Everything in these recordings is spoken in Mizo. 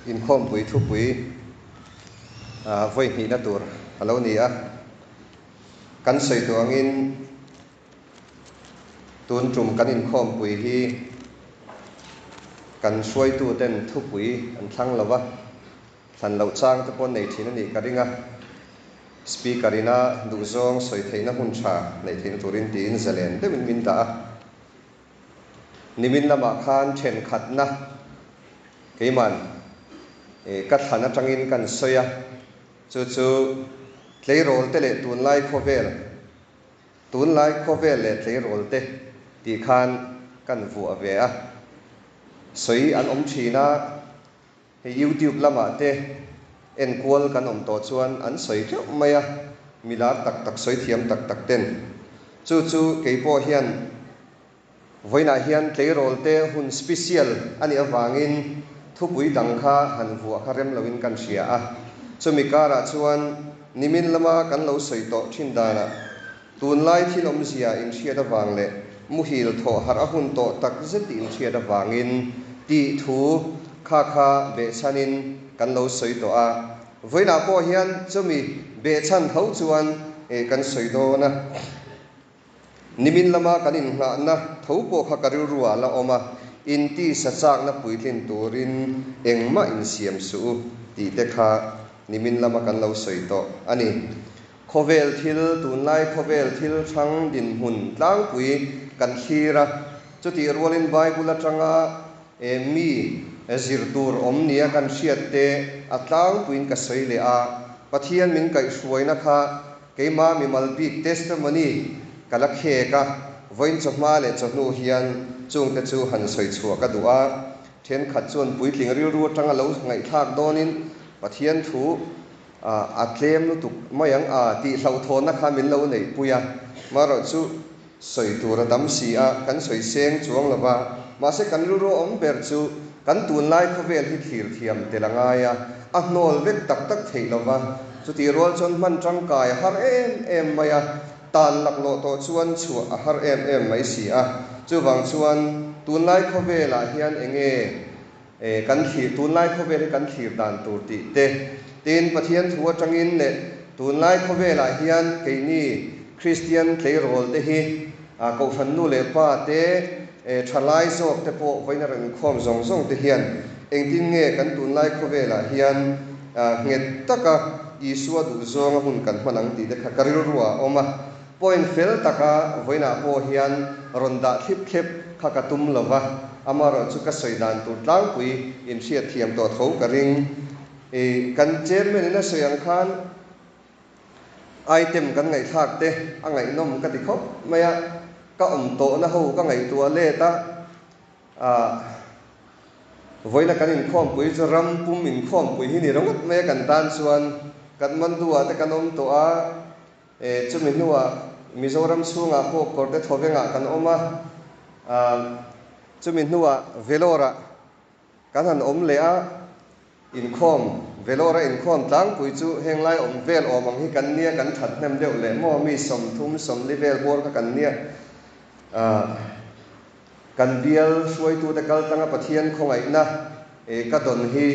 Inkhawmpui thupui vawi hnihna tur a lo ni a. Kan sawi tawh angin tun tum kan inkhawmpui hi kan hruaituten thupui an thlang lo va, thlan loh chang te pawh nei thin a nih ka ring a. Speaker ina duhzawng sawi theihna hun tha neih theihna turin tiin zalen deuhin min dah a. Nimin lamah khan thenkhatna keiman ka thlan atangin kan sawi a, chu chu tleirawl te leh tunlai khawvel, tunlai khawvel leh tleirawl te tih khan kan vuah ve a, sawi an awm thin a. Hei YouTube lamah te enkual kan awm tawh chuan an sawi tleuh mai a, mi lar tak tak sawi thiam tak tak ten. Chu chu kei pawh hian vawiinah hian tleirawl te hun special a nih avangin thupui dang kha han vuah kha rem loin kan hria a. Chumi karah chuan nimin lama kan lo sawi tawh thin danah Tunlai thil awmzia inhriat avang leh muhil thawh harh a hun tawh tak zet tih inhriat avangin tih thu kha kha behchhanin kan lo sawi tawh a. Vawiinah pawh hian chumi behchhan tho chuan kan sawi dawn a. Nimin lama kan innghahna tho pawh kha ka rilru ah la awm a, inti sa chakna puitlin turin engmah insiam suh u tih te kha nimin lama kan lo sawi tawh a ni. Khawvel thil, tunlai khawvel thil hrang dinhmun tlangpui kan thlir a, chutih rualin Bible atanga mi zir tur awm nia kan hriat te a tlangpuiin ka sawi leh a, Pathian min kaihhruaina kha keima mimal bik testimony ka la khek a, vawiin chawhma leh chawhnu hian chungte chu han sawi chhuah ka duh a, thenkhat chuan puitling rilru atanga lo ngaihthlak dawnin Pathian thu A tlem lutuk mai ang a tih hlauhthawnna kha min lo neihpui a, marawh chu sawi tur a tam si a, kan sawi seng chuang lo va, mahse kan rilru awm ber chu kan tunlai khawvel hi thlir thiam tel a ngai a, a hnawl vek tak tak theih lo va, chutih rual chuan hman tangkai a har em em mai a, tan laklawh tawh chuan chhuah a har em em mai si a, chuvang chuan tunlai khawvelah hian enge E, kan thlir, tunlai khawvel hi kan thlir dan tur tih te, tin Pathian thu atangin leh tunlai khawvelah hian keini Kristian tleirawl te hi Kohhran nu leh pa te, e, thalai zawk te pawh vawiin a rawn inkhawm zawng zawng te hian engtin nge kan tunlai khawvelah hian nghet taka Isua duhzawnga hun kan hman ang tih te kha ka rilruah a awm a. Point fel taka vawiinah pawh hian rawn dah thlip thlep kha ka tum lo va, amaherawh chu ka sawi dan tur tlangpui inhriat thiam tawh tho ka ring. I kan chairman in a sawi ang khan item kan ngaihthlak te a ngaihnawm ka ti khawp mai a, ka awm tawhna ho ka ngaihtuah let a, ah vawiina kan inkhawmpui chu ram pum inkhawmpui hi ni ringawt mai a kan tan chuan Kathmandu ah te kan awm tawh a, E, chumi hnuah Mizoram chhungah pawh kawrte thawvengah kan awm a, chumi hnuah Vellore-ah kan han awm leh a, inkhawm, Vellore-a inkhawm tlangpui chu heng lai awm vel awm ang hi kan nia, kan that hnem deuh leh maw, mi 30, 40 vel bawr kha kan nia. Kan bial hruaitute kal tlanga Pathian khawngaihna ka dawn hi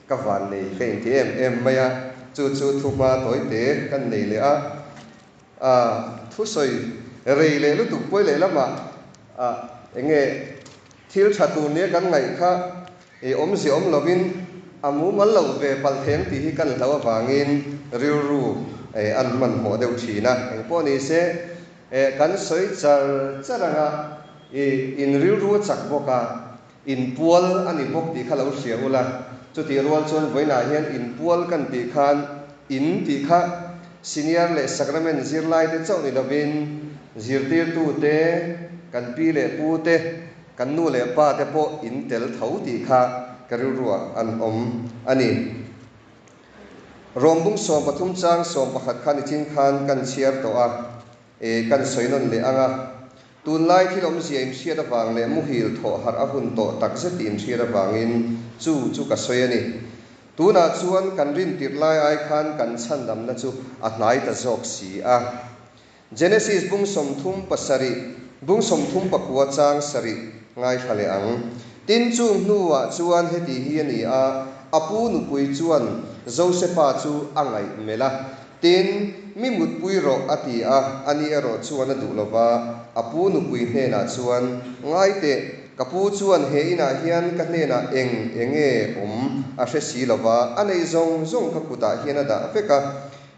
ka van nei ka inti em em mai a, chu chu thuhma tawite kan nei leh a, thusawi rei leh lutuk pawi leh lamah eng nge thil tha tur nia kan ngaih kha awmzia awm lovin a mumal lo ve palh thei ang tih hi kan hlau avangin rilru an hmanhmawh deuh thin a, engpawh ni se. Eh, kan sawi char char ang a, i in rilru a chak bawk a, inpual a ni bawk tih kha lo hria ula, chutih rual chuan vawiinah hian inpual kan tih khan in tih kha senior leh sacrament zirlaite chauh ni lovin zirtirtute, kan pi leh pute, kan nu leh pate pawh in tel tho tih kha ka rilruah an awm a ni. Rawmbung 13 chang 11 kha nichin khan kan chhiar tawh a, e, kan sawi nawn leh ang a. Tunlai thil awmzia inhriat avang leh muhil thawh harh a hun tawh tak zet tih inhriat avangin chu chu ka sawi a ni. Tunah chuan kan rintirh lai ai khan kan chhandamna chu a hnai ta zawk si a. Genesis bung 37, bung 39 chang 7 ngaithla leh ang. Tin, chung hnuah chuan heti hi a ni a, A pu nupui chuan Josefa chu a ngaih melh a, Tin, mi mutpui rawh, a ti a. Ani erawh chuan a duh lo va, a pu nupui hnenah chuan, Ngai teh, ka pu chuan he inah hian ka hnenah eng eng nge awm a hre si lo va, a neih zawng zawng ka kutah hian a dah vek a.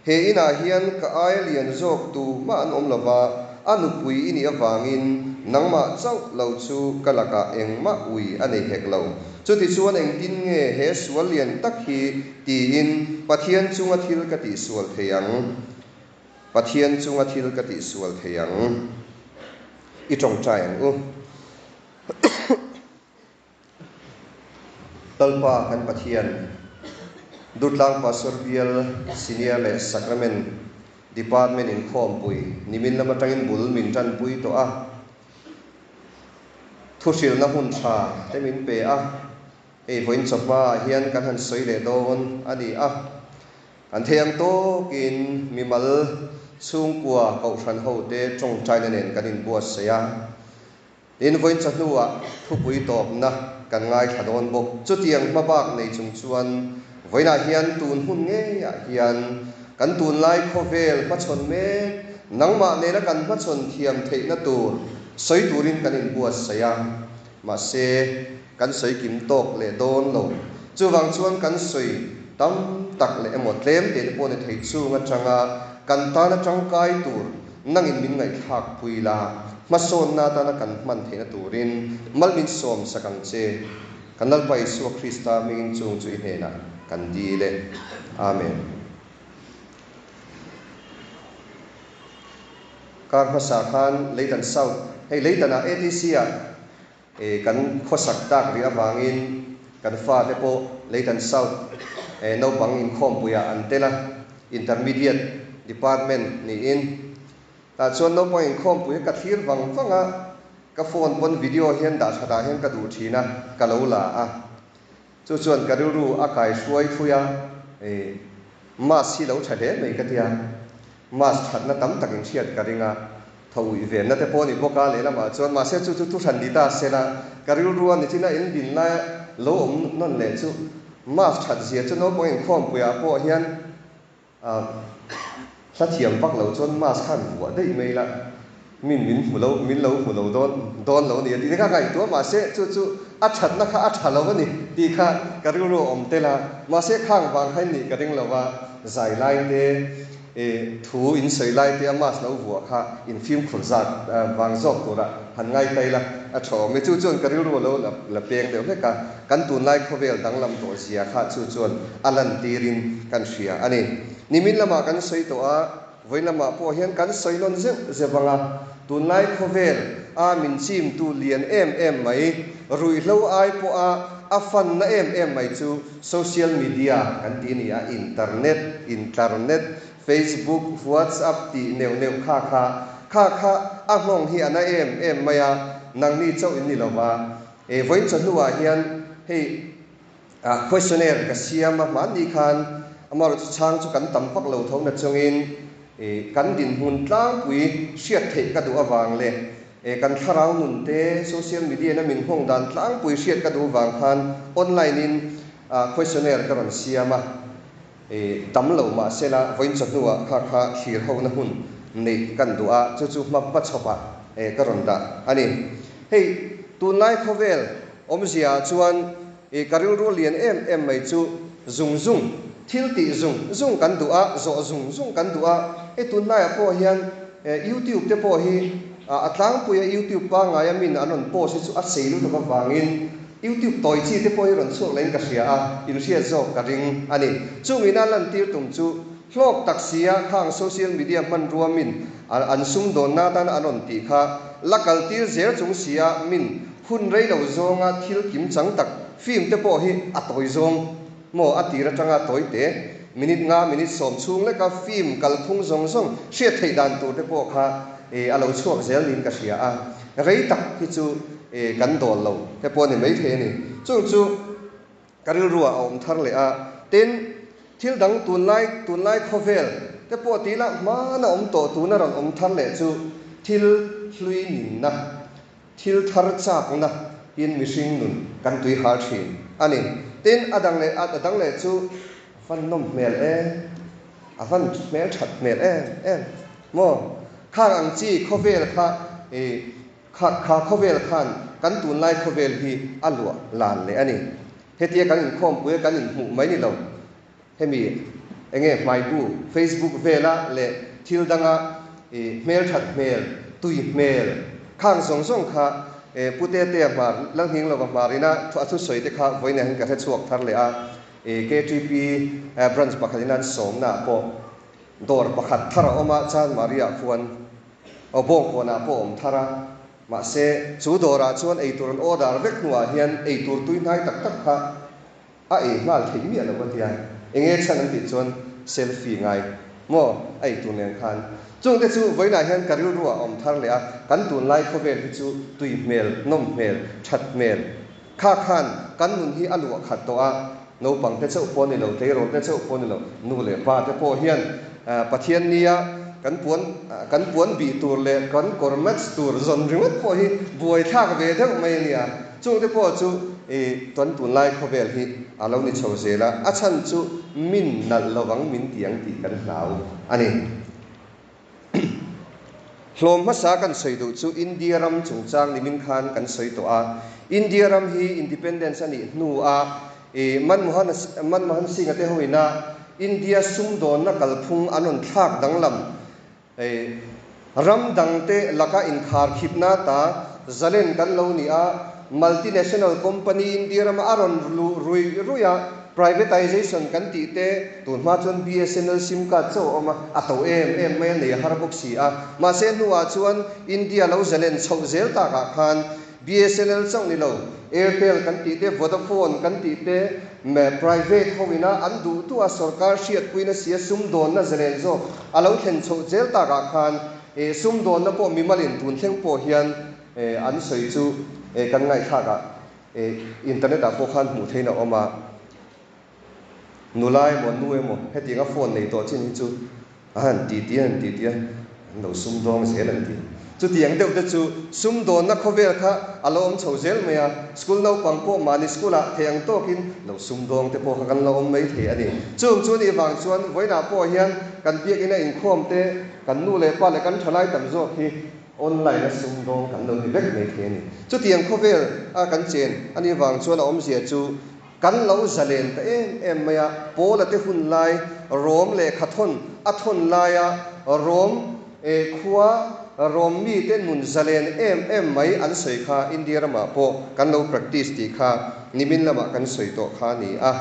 He inah hian ka aia lian zawk tumah an awm lo va, a nupui i nih avangin nangmah chauh lo chu ka lakah engmah ui a nei hek lo. Chutichuan engtin nge he sual lian tak hi tiin Pathian chunga thil ka tihsual thei ang? Pathian chunga thil ka tihsual thei ang? I tawngtai ang u. Lalpa kan Pathian, Durtlang Pastor Bial Senior leh Sacrament Department inkhawmpui nimin lam atangin bul min tanpui tawh a, thuhrilhna hun tha te min pe a, hei vawiin chawhmaah hian kan han sawi leh dawn a ni a. Kan thei ang tawkin mimal chhungkua kohhran hote tawngtaina nen kan inbuatsaih a. Tin, vawiin chawhnuah thupui tawpna kan ngaithla dawn bawk. Chutiang hmabak nei chung chuan vawiinah hian tun hun ngeiah hian kan tunlai khawvel hmachhawn mek, nangmah nena kan hmachhawn thiam theihna tur sawi turin kan inbuatsaih a. Mahse, kan sawi kim tawk leh dawn lo. Chuvang chuan kan sawi tam tak leh emaw tlem te te pawh ni thei chung atanga kan tana tangkai tur Nangin min ngaihthlak pui la, hmasawnna atana kan hman theihna turin mal min sawm sak ang che. Kan Lalpa Isua Krista hmingin chung chu i hnenah kan dil e. Amen. Kar hmasa khan Leitan South, hei Leitanah ATC ah kan khawsak tak rih avangin kan fate pawh Leitan South naupang inkhawmpuiah an tel a, Intermediate Department niin. Tah chuan naupang inkhawmpui ka thlir vang vang a, ka phone pawn video hian dah thatah hian ka duh thin a, ka lo la a. Chu chuan ka rilru a kai hruai thui a, Mask hi lo tha hle mai ka tia, mask thatna tam tak in hriat ka ring a, tho uih venna te pawh a ni bawk a lehlamah chuan mahse chu chu thuhran ni ta se la, ka rilru a nichina in din laia lo awm nawn leh chu mask that zia chu naupang inkhawmpuiah pawh hian A hla thiam vak lo chuan mask khan vuah daih mai la, min min hmu lo, min lo hmu lo dawn dawn lo a ni a tih kha ka ngaihtuah mahse chu chu a thatna kha a tha lo a ni tih kha ka rilru a awm tel a, mahse khang vang kha in nih ka ring lo va, zai lai te eh thu in sawi lai te a mask lo vuah kha in fimkhur zat vang zawk tura han ngai ta ila a tha awm e, chu chuan ka rilru a lo la peng deuh hlek a, kan tunlai khawvel danglam tawh zia kha chu chuan a lantirin kan hria a ni. Nimin lamah kan sawi tawh a, vawiin lamah pawh hian kan sawi nawn zeuh zeuh ang a, tunlai khawvel a min chimtu lian em em mai, ruihhlo ai pawha a fanna em em mai chu social media kan ti a ni a, internet, intarnet, Facebook, WhatsApp tih neuh neuh kha kha, kha kha a nghawng hi a na em em mai a, nangni chauh in ni lova, e vawiin chawhnuah hian hei, Ah questionnaire ka siam a, hmanni khan amaherawhchu chhang chu kan tam vak lo tho na chungin ih kan dinhmun tlangpui hriat theih ka duh avang leh eh kan thlarau nun te social media in a min nghawng dan tlangpui hriat ka duh vang khan online in ah questionnaire ka rawn siam a, ih tam lo mahsela vawiin chawhnuah kha kha thlir ho na hun neih kan duh a, chu chu hma hmachhawpah eh ka rawn dah a ni. Hei tunlai khawvel Awmzia ah chuan i ka rilru lian em em mai chu zung zung, thil tih zung zung kan duh a, zawh zung zung kan duh a, hei tunlaiah pawh hian YouTube te pawh hi a tlangpui a YouTube pangngai a min an rawn post hi chu a sei lutuk avangin YouTube tawi chi te pawh hi rawn chhuak lehin ka hria a, in hriat zawk ka ring a ni. Chung ina lantir tum chu hlawk tak sia khang social media hmanrua min an sumdawnna atan an rawn tih kha la kaltir zel chung sia min Hun rei lo zawnga thil kim chang tak film te pawh hi a tawi zawng maw a tir atanga tawi te, minute nga minute 10 chhung leka film kalphung zawng zawng hriat theih dan tur te pawh kha a lo chhuak zel niin ka hria a, rei tak hi chu kan dawl lo te pawh a ni maithei a ni. Chung chu ka rilruah a awm thar leh a, tin thil dang tunlai tunlai khawvel te pawh tih lah hmana awm tawh tuna rawn awm thar leh chu thil hlui ninna Thil thar chakna in mihring nun kan tui hal thin a ni. Tin, a dang leh a dang leh chu a van nawm hmel e, a van hmel that hmel em em maw? Khang ang chi khawvel kha i kha kha khawvel khan kan tunlai khawvel hi a luah lan leh a ni. Hetia kan inkhawmpui a kan inhmuh mai ni lo. Hemi enge hmaibu Facebook vela leh thil danga i hmelthat hmel, tui hmel khang zawng zawng kha Pu Tetea hmar, Lalnghinglova hmar ina a thusawi te kha vawiinah hian ka hre chhuak thar leh a, KTP branch pakhat ina an sawmna ah pawh dawr pakhat thar a awm a, Chanmari ah khuan aw Bawngkawnah pawh a awm thar a, mahse chu dawrah chuan eitur an order vek hnuah hian eitur tui hnai tak tak kha A ei nghal theih miah lo a tia, enge chhan an tih chuan selfie ngai maw a ei tur nen khan. Chungte chu vawiinah hian ka rilru ah a awm thar leh a, kan tunlai khawvel hi chu tui hmel, nawm hmel, that hmel kha khan kan nun hi a luah khat tawh a, naupang te chauh pawh ni lo, tleirawl te chauh pawh ni lo, nu leh pa te pawh hian Pathian nia kan puan kan puan bih tur leh kan kawr match tur zawn ringawt pawh hi buaithlak ve deuh mai a nia. Chungte pawh chu i kan tunlai khawvel hi a lo ni chho zel a, a chhan chu min nalh lovang min ti ang tih kan hlau a ni. Hlawm hmasa kan sawi duh chu India ram chungchang nimin khan kan sawi tawh a. India ram hi independence a nih hnua i Manmohan Manmohan Singh-a te hoina India sumdawnna kalphung an rawn thlak danglam Hei ram dangte laka inkharkhipna ta zalen kan lo ni a, multinational company India rama a rawn luh ruih ruih a, privatization kan tih te tun hma chuan BSNL sim card chauh a awm a, a to em em mai a nei a har bawk si a. Mahse hnuah chuan India lo zalen chhoh zel takah khan BSNL chauh ni lo, Airtel kan tih te, Vodafone kan tih te, private ho ina an duh duh a sorkar hriatpuina sia sumdawnna zalen zawk a lo thlen chhoh zel takah khan sumdawnna pawh mimalin tun thleng pawh hian an sawi chu kan ngaihthlak ah internet ah pawh khan hmuh theihna a awm a. Nula emaw nu emaw hetianga phone nei tawh chin hi chu a han ti ti a han ti ti a, an lo sumdawng zel an ti. Chutiang deuh te chu sumdawnna khawvel kha a lo awm chho zel mai a, school naupang pawh mahni school ah thei ang tawkin lo sumdawng te pawh kha kan lo awm mai thei a ni. Chung chu nih vang chuan vawiinah pawh hian kan biakina inkhawm te, kan nu leh pa leh kan thalai tam zawk hi online a sumdawng kan lo ni vek mai thei a ni. Chutiang khawvel a kan chen a nih vang chuan a awmzia chu Kan lo zalen ta em em mai a, Paula te hun lai Rom lehkha thawn a thawn laia Rom khua Rom mite nun zalen em em mai an sawi kha India ramah pawh kan lo practice tih kha nimin lamah kan sawi tawh kha a ni a.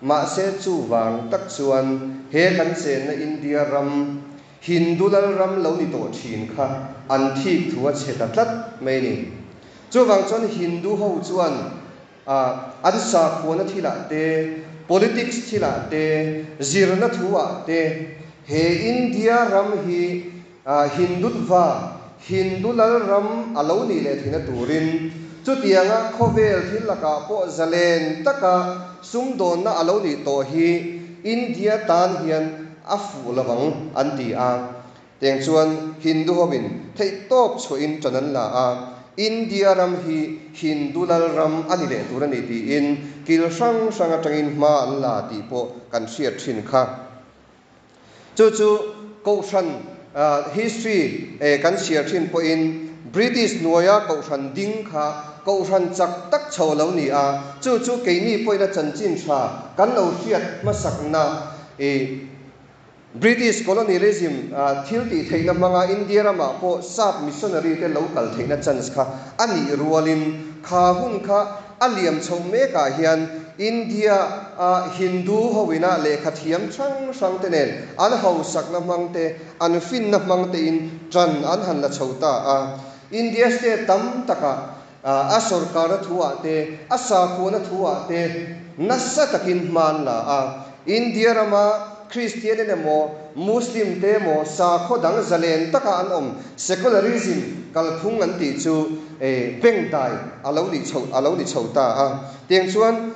Mahse chuvang tak chuan he kan chenna India ram Hindu lal ram lo ni tawh thin kha an thik thu a chhe ta tlat mai a ni. Chuvang chuan Hindu ho chuan A, an sakhuana thilah te, politics thilah te, zirna thuah te, he India ram hi Hindutva, Hindu lal ram a lo nih leh theihna turin chutianga khawvel thil lakah pawh zalen taka sumdawnna a lo nih tawh hi India tan hian a fuh lo ang an ti a. Teng chuan Hindu hovin theihtawp chhuahin ṭan an la a, India ram hi Hindu lal ram a ni leh tur a ni tiin kil hrang hrang aṭangin hma an la tih pawh kan hriat ṭhin kha. Chu chu Kohhran history kan chhiar ṭhin pawhin British hnuaia Kohhran ding kha Kohhran chak tak chho lo ni a, chu chu keini pawhin a chanchin ṭha kan lo hriat hmasakna i British colonialism thil tih theihna hmanga India ramah pawh sap missionary te lo kal theihna chance kha a nih rualin kha hun kha a liam chhoh mekah hian India a Hindu hoina lehkha thiam hrang hrang te nen an hausakna hmang te, an finna hmang tein ṭan an han la chho ta a. India state tam takah a sorkarna thuah te, a sakhuana thuah te nasa takin hma an la a. India rama Kristian in emaw, Muslim te emaw sakhaw dang zalen taka an awm, secularism kalphung an tih chu bengdai a lo nih chho a lo ni chho ta a. Tiang chuan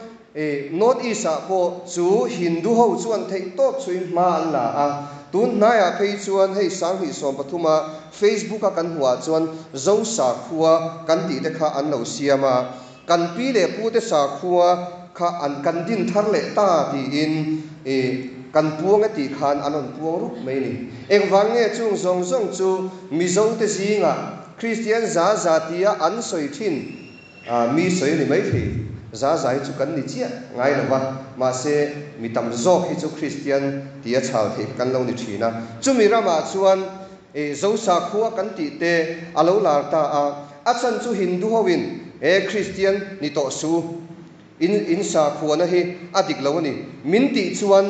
North East ah pawh chu Hindu ho chuan theihtawp chhuiin hma an la a, tun hnaiah phei chuan hei 2013 a Facebook a kan hmuhah chuan Zo sakhua kan tih te kha an lo siam a, kan pi leh pu te sakhua kha an kan din thar leh ta tiin kan puang e tih khan an rawn puang rup mai a ni. Engvang nge chung zawng zawng chu Mizote zingah Kristian za za tia an sawi thin mi sawi a ni maithei. Za za hi chu kan ni chiah ngai lo va, mahse mi tam zawk hi chu Kristian tia chhal theih kan lo ni thin a. Chumi ramah chuan Zosakhua kan tih te a lo lar ta a, a chhan chu Hindu hoin he Kristian ni tawh su in in sakhuana hi a dik lo a ni min tih chuan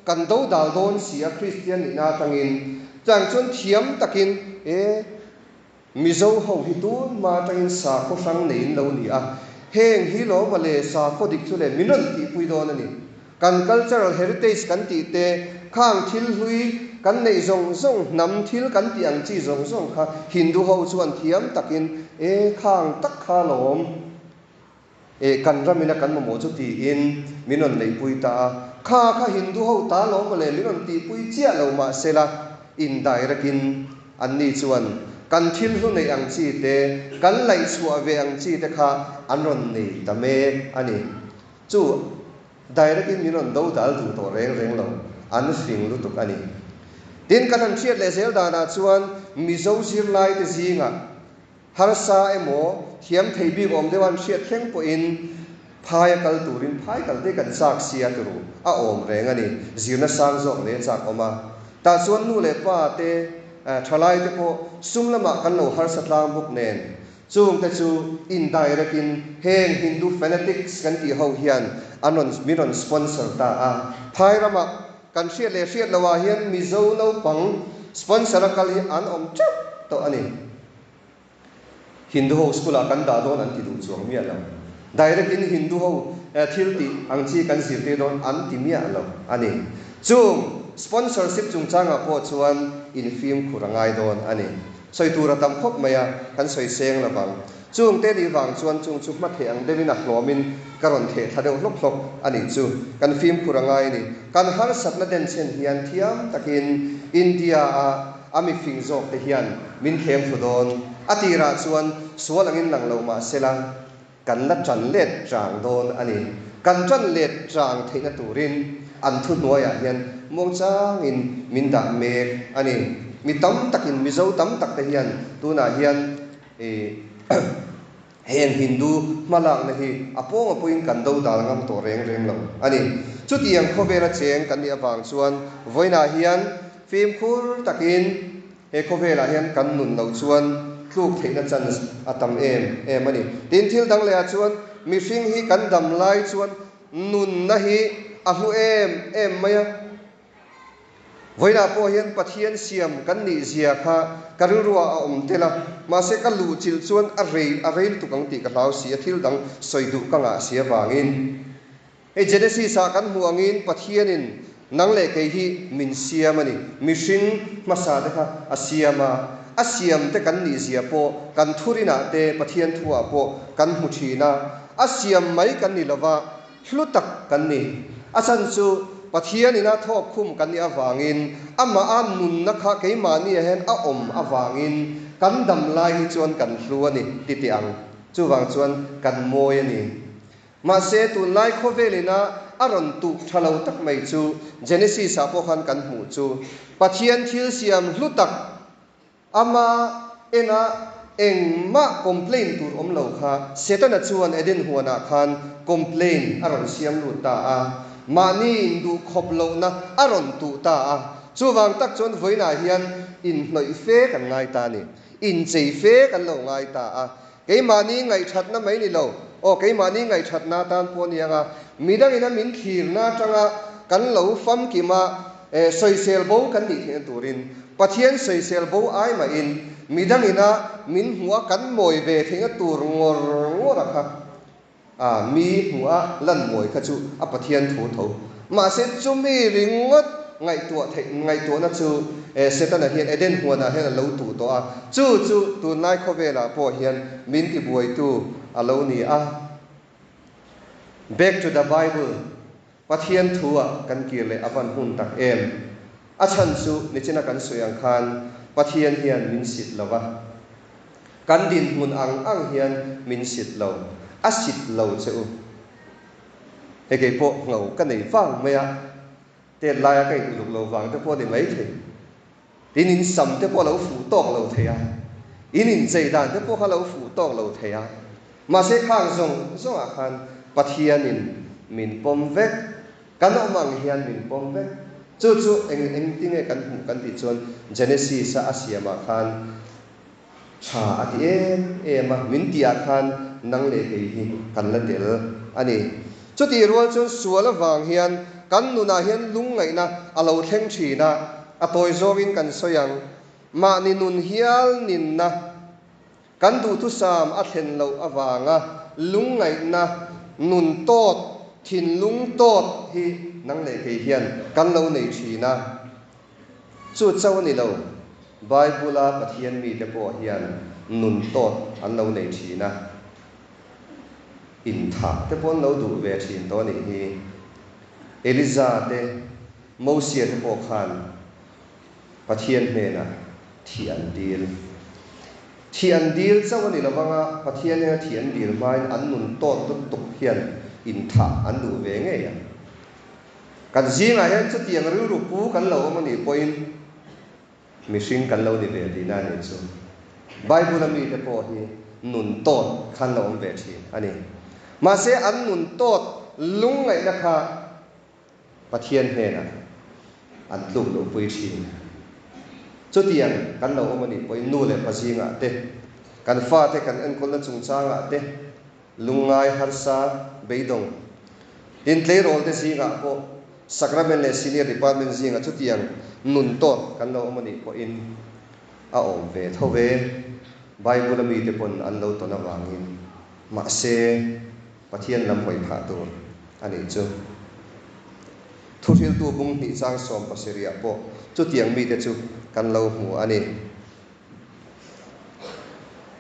kan do dal dawn si a Kristian nihna atangin chang chuan thiam takin e Mizo ho hi tun hma atangin sakhaw hrang nei in lo ni a, heng hi lawma le sakhaw dik chu le min rawn tihpui dawn a ni. Kan cultural heritage kan tih te, khang thil hlui kan neih zawng zawng, hnam thil kan tih ang chi zawng zawng kha Hindu ho chuan thiam takin e khang tak kha lawm e kan ramina kan mamawh chu tiin min rawn neihpui ta a. Kha kha Hindu ho ta lawm mawle min rawn tihpui chiah lo mahsela indirect in anni chuan kan thil hlu neih ang chi te, kan laihchhuah ve ang chi te kha an rawn nei ta mek a ni. Chu direct in min rawn do dal duh tawh reng reng lo, an fing lutuk a ni. Tin, kan han hriat leh zel danah chuan Mizo zirlaite zingah harsa emaw thiam thei bik awm deuh an hriat thleng pawhin phai a kal turin phai kal te kan chak sia turu a awm reng a ni. Zirna sang zawk leh chak awm a. Tah chuan nu leh pa te, thalai te pawh sum lamah kan lo harsa tlang bawk nen Chungte chu indirect in heng Hindu fanatics kan tih ho hian an rawn min rawn sponsor ta a. Phai ramah kan hriat leh hriat loh ah hian Mizo naupang sponsor a kal hi an awm teuh tawh a ni. Hindu ho school ah kan dah dawn an ti duh chuang miah lo. Direct in Hindu ho thil tih ang chi kan zirtir dawn an ti miah lo a ni. Chung sponsorship chungchangah pawh chuan in fimkhur a ngai dawn a ni. Sawi tur a tam khawp mai a, kan sawi seng lo vang. Chung te nih vang chuan chung chu hma theh ang deuhin a hlawmin ka rawn theh thla deuh hlawk hlawk a nih chu. Kan fimkhur a ngai a ni. Kan harsatna denchhen hian thiam takin India a a mifing zawk te hian min thlem thlu dawn. A tirah chuan sual angin lang lo mah sela kan la tan let chang dawn a ni. Kan tan let chang theihna turin an thuhnuaiah hian muangchangin min dah mek a ni. Mi tam takin, Mizo tam tak te hian tunah hian heng Hindu hmalakna hi a pawng a pawhin kan do dal ngam tawh reng reng lo a ni. Chutiang khawvela cheng kan nih avang chuan vawiinah hian fimkhur takin, He khawvelah hian kan nun loh chuan tluk theihna chance a tam em em a ni. Tin, thil dang lehah chuan mihring hi kan dam lai chuan nunna hi a hlu em em mai a. Vawiinah pawh hian Pathian siam kan nih zia kha ka rilruah a awm tel a, mahse ka luh chilh chuan a rei a rei lutuk ang tih ka hlau si a, thil dang sawi duh ka ngah si avangin. Hei Genesis ah kan hmuh angin Pathianin nang leh kei hi min siam a ni. Mihring hmasa te kha a siam a, a siam te kan nih zia pawh kan thurinah te Pathian thuah pawh kan hmu thin a, a siam mai kan ni lova hlu tak kan ni. A chhan chu Pathianin a thawk khum kan nih avangin amah a nunna kha keimahni ah hian a awm avangin kan dam lai hi chuan kan hlu a ni ti teh ang. Chuvang chuan kan mawi a ni. Mahse, tunlai khawvelina a rawn tuh tha lo tak mai chu Genesis ah pawh khan kan hmuh chu Pathian thil siam hlu tak ama ena engmah complain tur awm lo kha Setana chuan Eden huanah khan complain a rawn siam lut ta a, mahni induh khawp lohna a rawn tuh ta a. Chuvang tak chuan vawiinah hian inhnawih fe kan ngai ta a ni. Inchei fe kan lo ngai ta a. Keimahni ngaihthatna mai ni lo, aw keimahni ngaihthatna atan pawh aniang a, midangin a min thlirna atanga kan lo famkim a, eh, sawisel bo kan nih theihna turin, Pathian sawisel bo ai mahin midangin a min hmuh a kan mawi ve theihna tur ngawr ngawr a kha, a mi hmuh a lan mawi kha chu a Pathian thu tho. Mahse chumi ringawt ngaihtuah theih ngaihtuahna chu Setana hian Eden huanah hian a lo tuh tawh a, chu chu tunlai khawvelah pawh hian min tibuaitu a lo ni a. Back to the Bible, Pathian thu-ah kan kir leh a van hun tak em? A chhan chu nichina kan sawi ang khan Pathian hian min sit lo va, kan dinhmun ang ang hian min sit lo, a sit lo che u. Hei kei pawh ngho ka nei vang mai a, tet laia ka in uluk lo vang te pawh a ni maithei. Tin in sam te pawh a lo fuh tawk lo thei a, in inchei dan te pawh kha a lo fuh tawk lo thei a. Mahse khang zawng zawngah khan Pathianin min pawm vek, kan awm ang hian min pawm vek. Chu chu eng engtinge kan hmuh kan tih chuan Genesis-a a siamah khan tha a ti em em a, min tihah khan nang leh kei hi kan la tel a ni. Chutih rual chuan sual avang hian kan nunah hian lungngaihna a lo thleng thin a, a tawi zawngin kan sawi ang. Mahni nun hial ninna kan duhthusam a thlen loh avanga lungngaihna nun tawt, thinlung tawt hi nang leh kei hian kan lo nei thin a. Chu chauh a ni lo, Bible-a Pathian mite pawh hian nun tawt an lo nei thin a, inthah te pawh an lo duh ve thin tawh a nih hi. Eliza te, Mosia te pawh khan Pathian hnenah thih an dil. Thih an dil chauh a ni lo vanga, Pathian hnena thih an dil hmain an nun tawt lutuk hian inthah an duh ve ngei ang. Kan zingah hian chutiang rilru pu kan lo awm a nih pawhin mihring kan lo ni ve tihna a nih chu. Bible-a mite pawh hi nun tawt khan lo awm ve thin a ni. Mahse an nun tawt lungngaihna kha Pathian hnenah an tluk loh pui thin. Chutiang kan lo awm a nih pawhin nu leh pa zingah te, kan fate kan enkawlna chungchangah te, Lungngai harsa beidawng. Tin, tleirawl te zingah pawh Sacrament leh Senior Department zingah chutiang nun tawt kan lo awm a nih pawhin a awm ve tho ve. Bible a mite pawn an lo tawn avangin. Mahse, Pathian lam hawi phah tur a nih chu. Thuhriltu bung hnih chang 17ah pawh chutiang mite chu kan lo hmu a ni.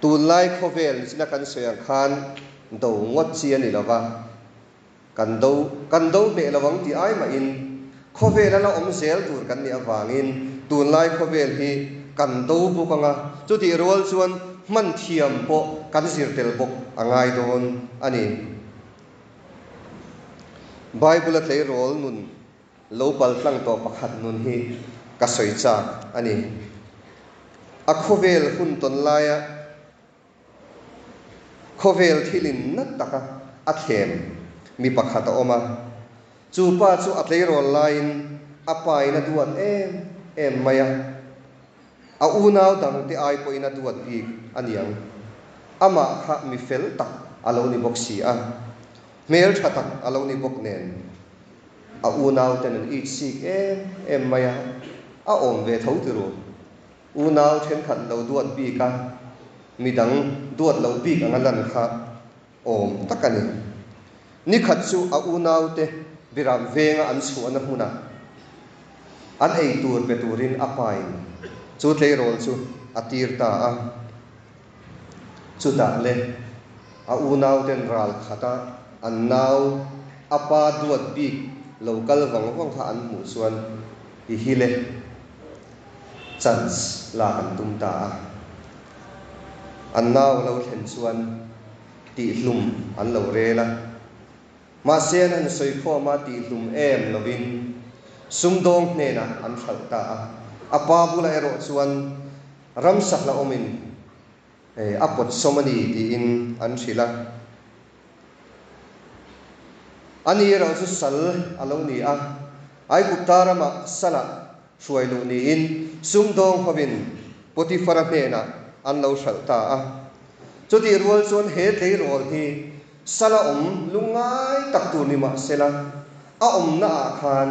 Tunlai khawvel nichina kan sawi ang khan do ngawt chi a ni lo va, kan do kan do hneh lo ang tih ai mahin khawvela la awm zel tur kan nih avangin tunlai khawvel hi kan do bawk ang a, chutih rual chuan hman thiam pawh kan zir tel bawk a ngai dawn a ni. Bible-a tleirawl nun Lo pal tlang tawh pakhat nun hi ka sawi chak a ni. A khawvel hun tawn laia khawvel thilin nat taka a thlem mi pakhat a awm a. Chu pa chu a tleirawl laiin a pain a duat em em mai a. A unau dangte ai pawhin a duat bik a niang. Amah kha mi fel tak a lo ni bawk si a. Hmel tha tak a lo ni bawk nen. A unau ten an it sik em em mai a, a awm ve tho ti ru. Unau thenkhat lo duat bik a, midang duat lo bik anga lan kha awm tak a ni. Nikhat chu a unaute biram venga an chhuahna hmunah an ei tur pe turin a pain chu tleirawl chu a tir ta a. Chutah le a unauten ral khata an nau a pa duat bik lo kal vang vang kha an hmuh chuan i hi le chance lak an tum ta a. An nau a lo thlen chuan tihhlum an lo rel a. Mahse an han sawi khawm a tihhlum em lovin sumdawng hnenah an hralh ta a. A pa bulah erawh chuan Ramsa hlauhawmin a pawt sawm a ni tiin an hrilh a. Ani erawh chu sal a lo ni a, Aigupta ramah salah hruai luh niin sumdawng hovin Potifara hnenah an lo hralh ta a. Chutih rual chuan he tleirawl hi sala awm lungngai tak tur ni mah sela, a awmnaah khan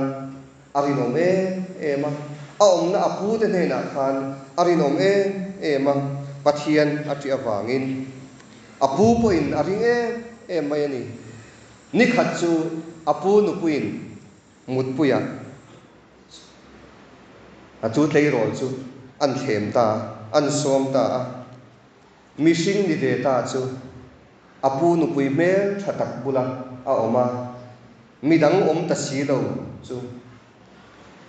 A rinawm em em a, a awmna a pute hnenah khan a rinawm em em a, Pathian a ṭih avangin a pu pawhin a ring em em mai a ni. Nikhat chu a pu nupuiin mutpuiah a chu tleirawl chu an thlem ta a, an sawm ta a. Mihring ni ve ta chu a pu nupui hmel tha tak bula a awm a, midang awm ta si lo chu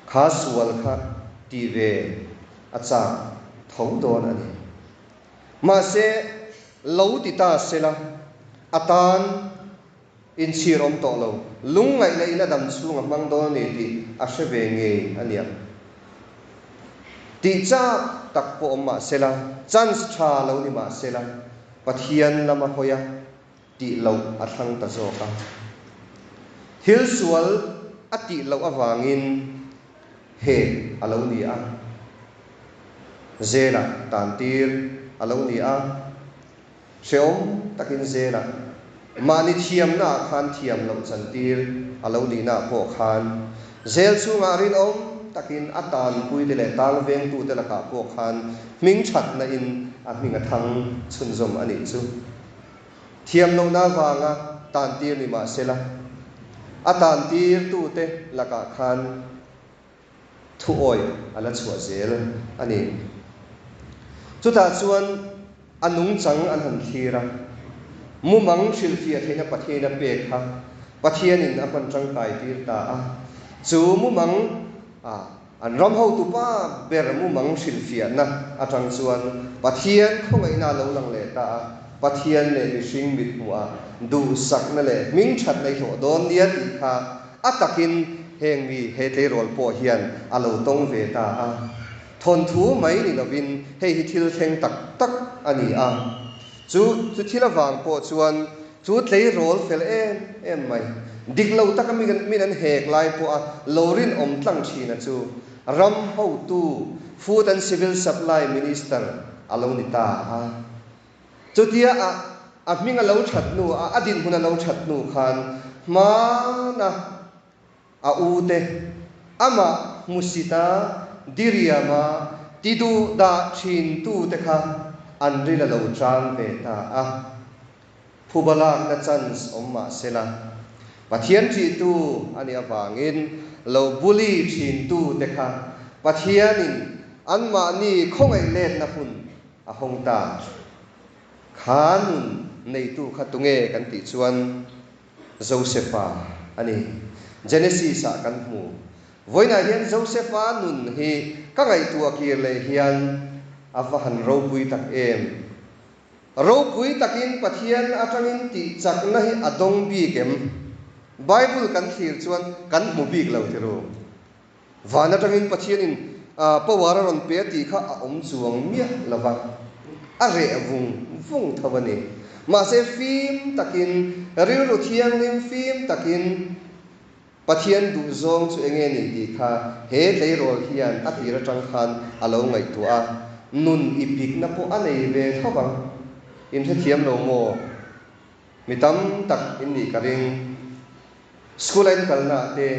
kha sual kha ti ve a chak tho dawn a ni. Mahse, lo ti ta sela, a tan. Inchhir awm tawh lo, lungngaih leh in a dam chhung a hmang dawn a ni tih a hre ve ngei a niang. Tih chak tak pawh awm mah sela, chance tha lo ni mah sela, Pathian lama hawi a tih loh a thlang ta zawk a. Thil sual a tih loh avangin he a lo ni a, Zela tantir a lo ni a. Hreawm takin zela mahni thiamna ah khan thiam loh chantir a lo nihna ah pawh khan zel chhungah rinawm takin a tanpuite leh tang vengtute lakah pawh khan hming thatna in a hming a thang chhunzawm a nih chu. Thiam lohna avanga tantir ni mah sela a tantirtute lakah khan Thuawi a la chhuah zel a ni. Chutah chuan a nungchang an han thlir a, mumang hrilhfiah theihna Pathian a pek kha Pathianin a hman tangkai tir ta a. Chu mumang a an ram hotupa ber mumang hrilhfiahna atang chuan Pathian khawngaihna a lo lang leh ta a, Pathian leh mihring mithmuhah duhsakna leh hmingthatna i hlawh dawn nia tih kha A takin heng mi he tleirawl pawh hian a lo tawng ve ta a. Thawnthu mai ni lovin hei hi thil thleng tak tak a ni a. Chu chu thil avang pawh chuan chu tleirawl fel em em mai, dik lo taka mi min an hek lai pawha lo rinawm tlang thina chu ram hotu Food and Civil Supply Minister a lo ni ta a. Chutia a a hming a lo that hnu a, a dinhmun a lo that hnu khan hmana a u te amah hmusita diriama ti duh dah thin tu te kha an ril a lo chang ve ta a. Phuba lakna chance awm mah sela, Pathian ṭihtu a nih avangin lo bully thin tu te kha Pathianin anmahni khawngaih letna hun A hawng ta. Kha nun neitu kha tunge kan tih chuan Josefa a ni. Genesis ah kan hmu. Vawiinah hian Josefa nun hi ka ngaihtuah kir leh hian a va han ropui tak em. Ropui takin Pathian atangin tih chakna hi a dawng bik em? Bible kan thlir chuan kan hmu bik lo tiru. Van atangin Pathianin power a rawn pe a tih kha a awm chuang miah lo va, a reh vung vung tho a ni. Mahse fim takin, rilru thianghlim fim takin Pathian duhzawng chu enge ni tih kha he tleirawl hian a tir atang khan a lo ngaihtuah a, nun i pikna pawh a nei ve tho vang. Inhrethiam lo maw? Mi tam tak in nih ka ring. School a in kalna ah te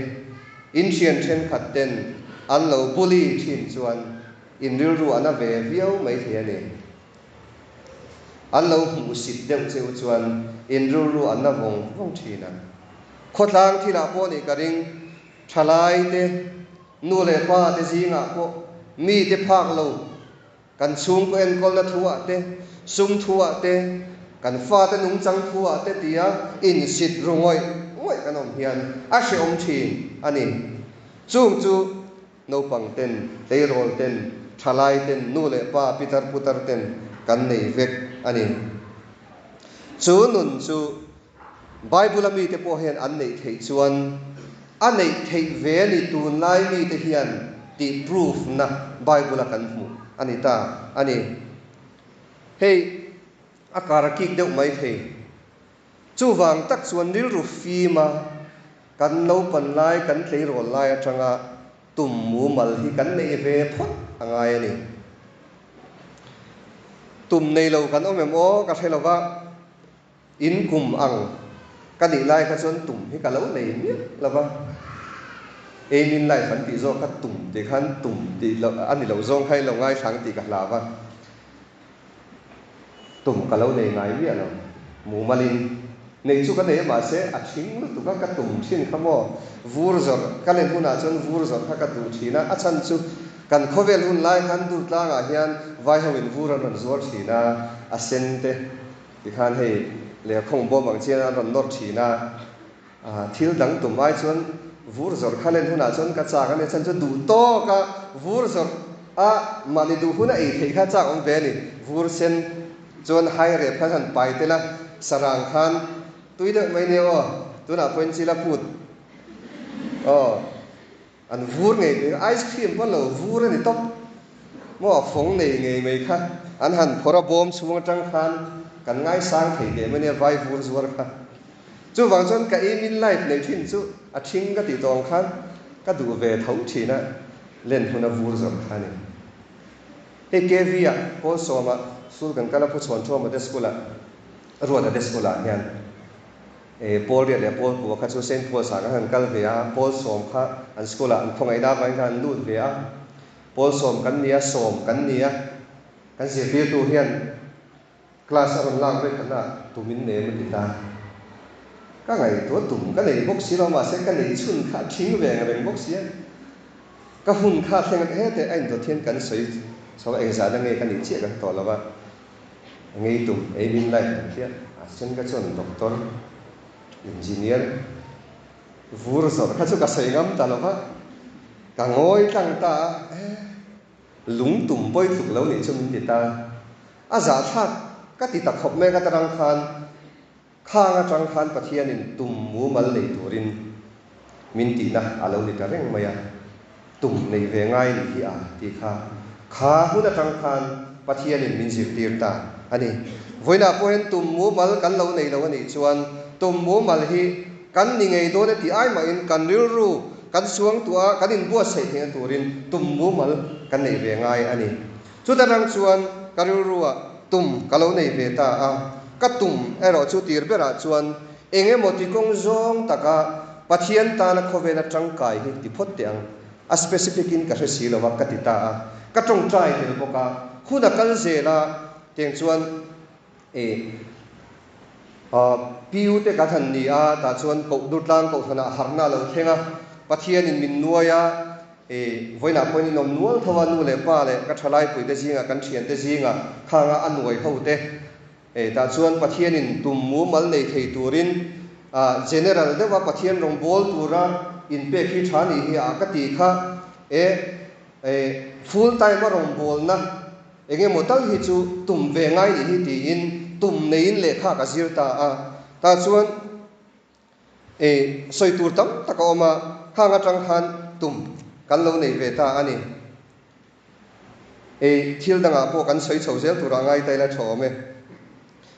in thian thenkhat ten an lo bully thin chuan in rilru a na ve viau mai thei a ni. An lo hmuhsit deuh cheu chuan in rilru a na vawng vawng thin a. Khawtlang thil ah pawh nih ka ring. Thalai te, nu leh pa te zingah pawh mi te phak lo Kan chhungkaw enkawlna thu-ah te, sum thu-ah te, kan fate nungchang thu-ah te tia insit ru ngawih ngawih kan awm hian a hrehawm thin a ni. Chung chu naupang ten, tleirawl ten, thalai ten, nu leh pa, pitar putar ten kan nei vek a ni. Chu nun chu Bible-a mite pawh hian an neih theih chuan a neih theih ve a ni tunlai mite hian tih proof na Bible-a kan hmuh a ni ta a ni. Hei a kar a kik deuh mai thei. Chuvang tak chuan rilru fima kan naupan lai kan tleirawl lai atanga tum mumal hi kan neih ve phawt a ngai a ni. Tum nei lo kan awm em aw ka hre lova. In kum ang ka nih lai kha chuan tum hi ka lo nei miah lo va, aim in life an tih zawk kha tum tih khan tum tih loh a ni lo zawng kha in lo ngaithlang tih ka hlau va, tum ka lo nei ngai miah lo. Mumalin neih chu ka nei a mahse a thing lutuk a ka tum thin kha maw vur zawrh ka len hunah chuan vur zawrh kha ka duh thin a, a chhan chu kan khawvel hun lai khan Durtlangah hian vai ho in vur an rawn zuar thin a, a sen te. Tikhan hei lehkhawng bawm ang chian an rawn nawr thin a, thil dang tum ai chuan vur zawrh kha len hunah chuan ka chak a nia chhan chu duh tawk a vur zawrh a mahni duh hun a ei theih kha chak awm ve a ni. Vur sen chuan hai rep khan han pai tel a, sarang khan. Tui deuh mai nia aw, tunah pawhin chila put aw an vur ngei mai kha, ice cream pawn lo vur a ni tawp maw, fawng nei ngei mai kha an han phawrh a bawm chhung atang khan kan ngaisang thei teh mai nia vai vur zuar kha. Chuvang chuan ka aim in life nei thin chu a thing ka tih tawh ang khan ka duh ve tho thin a, len hun a vur zawrh kha a ni. Hei KV ah Pawl sawma school kan kal a Pu Chhuan Thuama te school ah Ruata te school ah hian Pawl riat leh Pawl kua kha chu Saint Paul's ah kan han kal ve a, Pawl sawm kha an school ah an khawngaihna avangin khan an lut ve a, Pawl sawm kan ni a, sawm kan ni a, kan zirtirtu hian Class a rawn lak vek khan a tum in nem a ti ta. Ka ngaihtuah tum ka nei bawk si lo mahse ka nei chhun kha a thing ve ang reng bawk sia. Ka hun kha thleng a hete a indawt hian kan sawi chho a engzahna nge ka nih chiah ka hre tawh lo va. Ngei tum ei min life an tia a sen ka chuan doctor, engineer vur zawrh kha chu ka sawi ngam ta lo va. Ka ngawi tlang ta a eh. Lung tum pawi tluk lo nih chu min ti ta. A zahthlak ka ti ta khawp mek a tarang khan khang atang khan Pathianin tum mumal nei turin min tihna a lo ni ta reng mai a, tum nei ve ngai nih hi a tih kha kha hun atang khan Pathianin min zirtir ta a ni. Vawiinah pawh hian tum mumal kan lo nei lo a nih chuan tum mumal hi kan ni ngei dawn e tih ai mahin kan rilru kan suangtuah a, kan inbuatsaih theihna turin tum mumal kan nei ve ngai a ni. Chuta rang chuan ka rilruah tum ka lo nei ve ta a, ka tum erawh chu tir berah chuan eng emaw ti kawng zawng taka Pathian tana khawvela tangkai hi ti phawt teh ang, a specific in ka hre si lo a ka ti ta a, ka tawngtai tel bawk a, hun a kal zel a, tiang chuan e PU te kan han ni a, tah chuan koh Durtlang Kohhranah harhna a lo thleng a, Pathianin min nuai a, E, vawiinah pawhin in awm nual tho a, nu leh pa leh ka thalaipuite zingah, kan thiante zingah khanga a nuai ho te. E, tah chuan Pathianin tum mumal nei thei turin ah general deuha Pathian rawng bawl tura inpek hi tha nih hi ah ka ti kha. E, e, full time a rawng bawlna eng emaw tal hi chu tum ve ngai nih hi tiin tum neiin lehkha ka zir ta a. Tah chuan. E, sawi tur tam tak a awm a, khang atang khan tum kan lo nei ve ta a ni. E, thil dangah pawh kan sawi chho zel turah ngai ta ila tha awm e.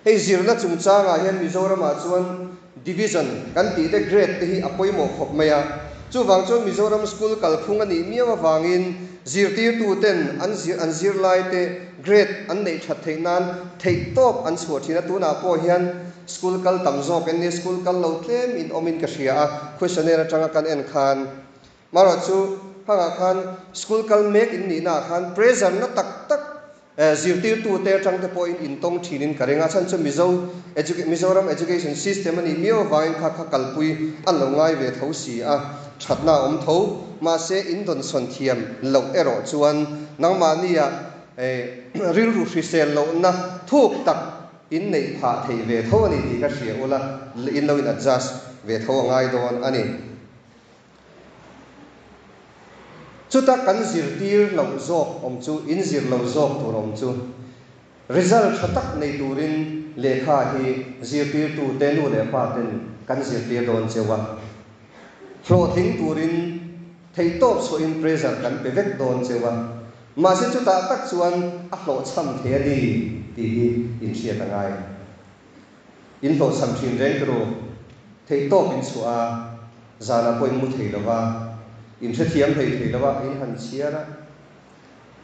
Hei zirna chungchangah hian Mizoramah chuan division kan tih te grade te hi a pawimawh khawp mai a. Chuvang chuan Mizoram school kalphung a nih miau avangin zirtirtu ten an zir an zirlai te grade an neih that theih nan theihtawp an chhuah thin a, tunah pawh hian School kal tam zawk en ni, school kal lo tlem in awm in ka hria a, questionnaire atanga kan en khan. Marawh chu hangah khan school kal mek in nihna ah khan pressure na tak tak zirtirtu te atang te pawhin in tawng thin in ka ring a, chhan chu Mizo Mizoram education system a nih miau avangin kha kha kalpui an lo ngai ve tho si a, thatna a awm tho. Mahse in dawnsawn thiam loh erawh chuan nangmahnia rilru hrisel lohna thuk tak In neih phah thei ve tho a ni tih ka hria ula, in lo in adjust ve tho a ngai dawn a ni. Chuta kan zirtir loh zawk awm chu, in zir lo zawk tur awm chu, result tha tak nei turin lehkha hi zirtirtu te nu leh pa ten kan zirtir dawn cheu a. Hlawhtling turin theihtawp chhuahin pressure kan pe vek dawn cheu a. Mahse chutah tak chuan a hlawhchham thei a ni tih hi in hriat a ngai. In hlawhchham thin reng turu, theihtawp in chhuah a, zanah pawh in mu thei lo va, in hrethiam hlei thei lo a, in han chhiar a.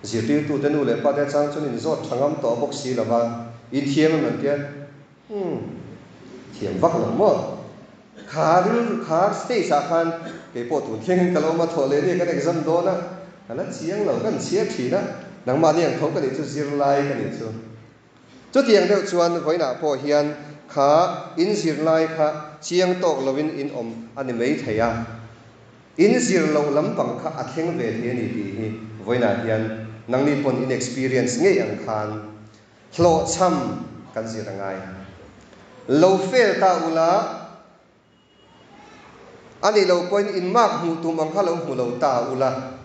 Zirtirtute nu leh pate chang chuan in zawt tha ngam tawh bawk si lo va, in thiam em an tia. Umm, thiam vak lo maw? Kha rilru kha stage ah khan kei pawh tun thleng ka lo awm a, thawh leh nia kan exam dawn a, ka la chiang lo, kan chhiar thin a, nangmahni ang tho ka nih chu zirlai ka nih chu. Chutiang deuh chuan vawiinah pawh hian kha in zirlai kha chiang tawk lovin in awm a ni mai thei a, in zir loh lampang kha a thleng ve thei a ni tih hi vawiinah hian nangni pawn in experience ngei ang khan Hlawhchham kan zir a ngai. Lo fail ta ula, a nih loh pawhin in mark hmuh tum ang kha lo hmu lo ta ula,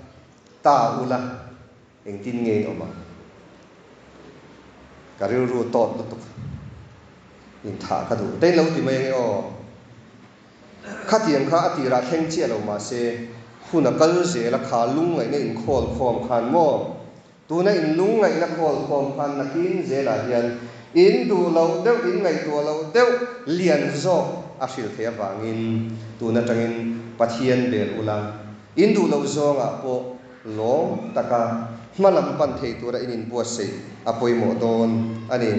ta ula, engtin nge in awm ang? Ka rilru tawt lutuk. Inthah ka duh te lo ti mai ange aw. Khatiang kha a tirah thleng chiah lo mahse hun a kal zel a kha lungngaihna inkhawl khawm khan maw? Tuna in lungngaihna khawl khawm khan nakin zelah hian in duh loh deuh, in ngaihtuah loh deuh lian zawk a hrilh theih avangin tun atangin Pathian bel ula, in duh loh zawngah pawh lawm taka hma lam pan thei tura in inbuatsaih a pawimawh dawn a ni.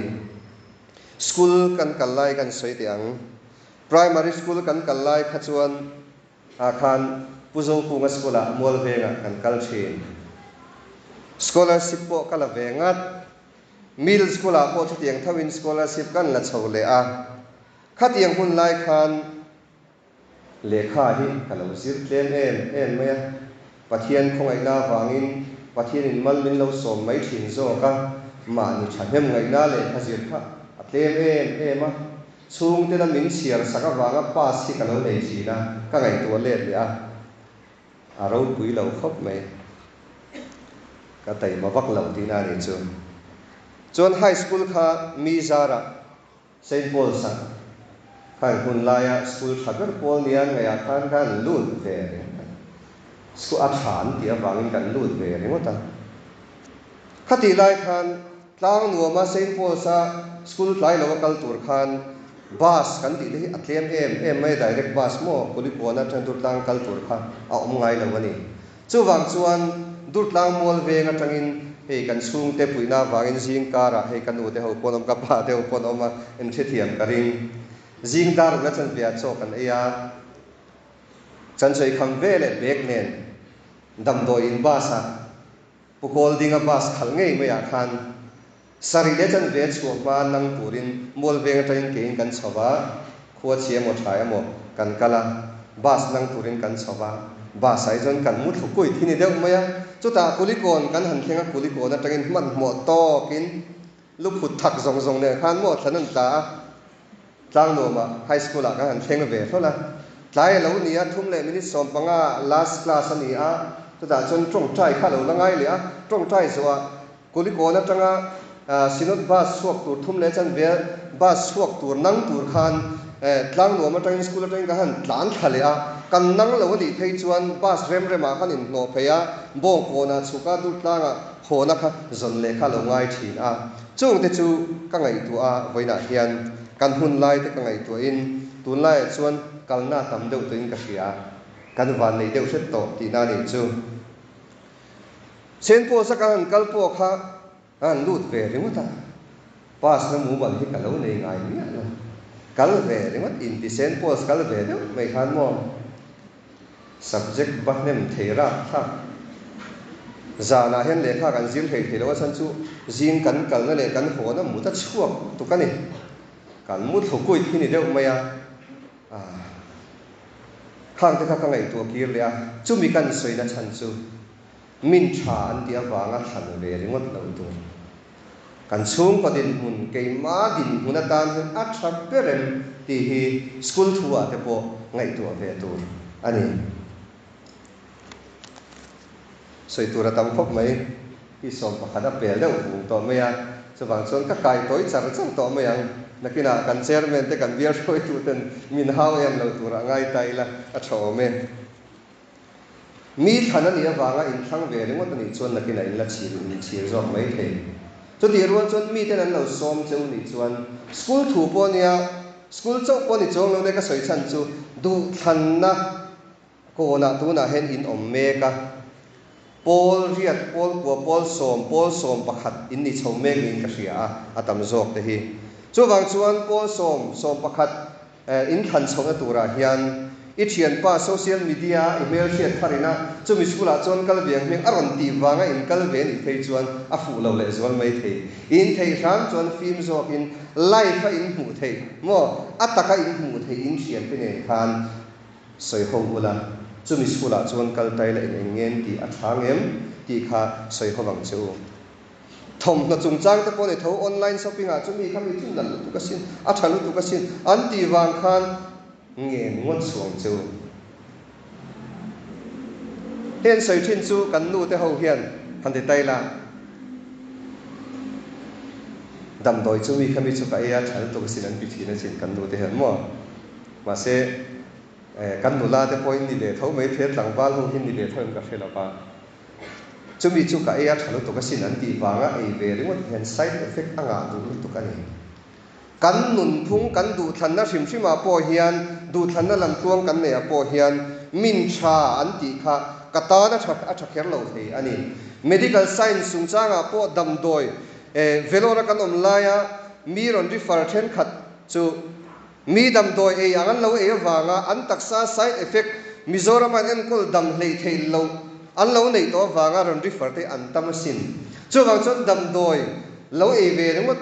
School kan kal lai kan sawi teh ang. Primary school kan kal lai kha chuan ah khan Pu Zokunga school ah Mualvengah kan kal thin. Scholarship pawh ka la ve ngat. Middle school ah pawh chutiang tho in scholarship kan la chho leh a. Khatiang hun lai khan Lehkha hi ka lo zir tlem em em mai a, Pathian khawngaihna avangin Pathianin mal min lo sawm mai thin zawk a, mahni thahnem ngaihna lehkha zir kha a tlem em em a, chhungtena min chhiar sak avanga pass hi ka lo nei thin a, ka ngaihtuah let leh a, a ropui lo khawp mai. Ka taima vak lo tihna a nih chu. Chuan high school kha mi zarah Saint Paul's-a khan hun laia school tha ber pawl nia ngaihah khan kan lut ve ringawt a. School a tha an tih avangin kan lut ve ringawt a. Khatih lai khan tlang nuama Saint Paul's-a school tlai lo a kal tur khan bus kan tih te hi a tlem em em mai, direct bus maw Kulikawn atang Durtlang kal tur kha a awm ngai lo a ni. Chuvang chuan Durtlang mual veng atangin hei kan chhungte puihna avangin zing karah hei ka nu te ho pawn awm, ka pa te ho pawn awm a, en hrethiam ka ring. Zing dar ula chuan vea chaw kan ei a, chanchei kham ve leh bag nen damdawi in bus ah Pu Kawldinga bus khalh ngei maiah khan Sarih leh chan ve chhuah hma nang turin mual veng atangin keiin kan chho va, khua chhi emaw tha emaw kan kal a, bus nang turin kan chho va, bus ah hi chuan kan mu thlu kuit hi ni deuh mai a, chutah Kulikawn kan han thleng a, Kulikawn atangin hmanhmawh tawkin luphut thak zawng zawng nen khan maw thlan an tla a, Tlangnuamah High School ah kan han thleng ve hlawl a, tlai a lo ni a, thum leh minute 15 last class a ni a, chutah chuan tawngtai kha a lo la ngai leh a, tawngtai zawhah Kulikawn atanga Synod bus chhuak tur thum leh chanve bus chhuak tur nang tur khan Tlangnuam atangin school atangin kan han tlan thla leh a, kan nang lo a nih phei chuan bus rem remah khan inhnawh phei a, Bawngkawnah chhuk a, Durtlangah hawna kha zawn leh kha a lo ngai thin a. Chungte chu ka ngaihtuah a, vawiinah hian kan hun laite ka ngaihtuahin tunlaiah chuan kalna tam deuh tawhin ka hria, kan vanneih deuh hret tawh tihna a nih chu. Saint Paul's a ka han kal pawh kha ka han lut ve ringawt a, pass na mumal hi ka lo nei ngai miah lo. Kal ve ringawt inti Saint Paul's kal ve deuh mai khan maw subject va hnem thei rak thlak. Zanah hian lehkha kan zir hlei thei lo a chhan chu zing kan kalna leh kan hawna mut a chhuak tuk a ni. Kan mu thlu kuit hi ni deuh mai a. Khang te kha ka ngaihtuah kir leh a, chumi kan sawina chhan chu min tha an tih avanga thlan ve ringawt lo tur. Kan chhungkaw dinhmun, keimah dinhmun atan hian a tha ber em tih hi school thu ah te pawh ngaihtuah ve tur a ni. Sawi tur a tam khawp mai, hi 11 a pel deuh vung tawh mai a, chuvang chuan ka kai tawi char char tawh mai ang. Nakinah kan chairman te kan bial hruaitu ten min hau em lo turah ngai ta ila a tha awm e. Mi thlan a nih avanga inthlang ve ringawt a nih chuan nakinah in la chhir in chhir zawk mai thei. Chutih rual chuan miten an lo sawm cheu nih chuan school thu pawh nia, school chauh pawh ni chuang lo le ka sawi chhan chu duhthlanna Kawnah tunah hian in awm mek a, pawl riat, pawl kua, pawl sawm, pawl 11 in ni chho mek niin ka hria a, a tam zawk te hi. Chuvang chuan pawl sawm, 11 in thlan chhohna turah hian i thianpa social media a i hmelhriat tharin a, chumi school ah chuan kal ve ang hming a rawn tih vanga in kal ve nih phei chuan a fuh lo leh zual mai thei. In theih hram chuan fim zawkin live a in hmuh theih maw, a taka in hmuh theih in thiante nen khan Sawi ho ula, chumi school ah chuan kal tai la eng eng ngen tih a tha ngem tih kha sawi ho vang che u. Thawmhnaw chungchang te pawh ni tho online shopping ah chumi kha mi chu nalh lutuk asin, a tha lutuk asin an tih vang khan ngen ngawt chhuang che u. Heng sawi thin chu kan nu te ho hian han ti tai la. Damdawi chu mi kha mi chu ka ei a, tha lutuk asin an ti thin asin kan nu te hian maw. Mahse, kan nula te pawhin ni ve tho mai thei a, tlangval ho hi ni ve tho em ka hre lo va. Chumi chu ka ei a tha lutuk asin an tih vanga ei ve ringawt hian side effect a ngah duh lutuk a ni. Kan nunphung kan duhthlanna hrim hrimah pawh hian, duhthlanna lamtluang kan neihah pawh hian min tha an tih kha ka tan a tha a tha kher lo thei a ni. Medical science chungchangah pawh damdawi Vellore-a kan awm laia mi rawn refer thenkhat chu mi damdawi ei ang an lo ei avanga an taksa side effect Mizoram-a an enkawl dam hleih theih loh an lo neih tawh avanga rawn refer te an tam asin. Chuvang chuan damdawi lo ei ve ringawt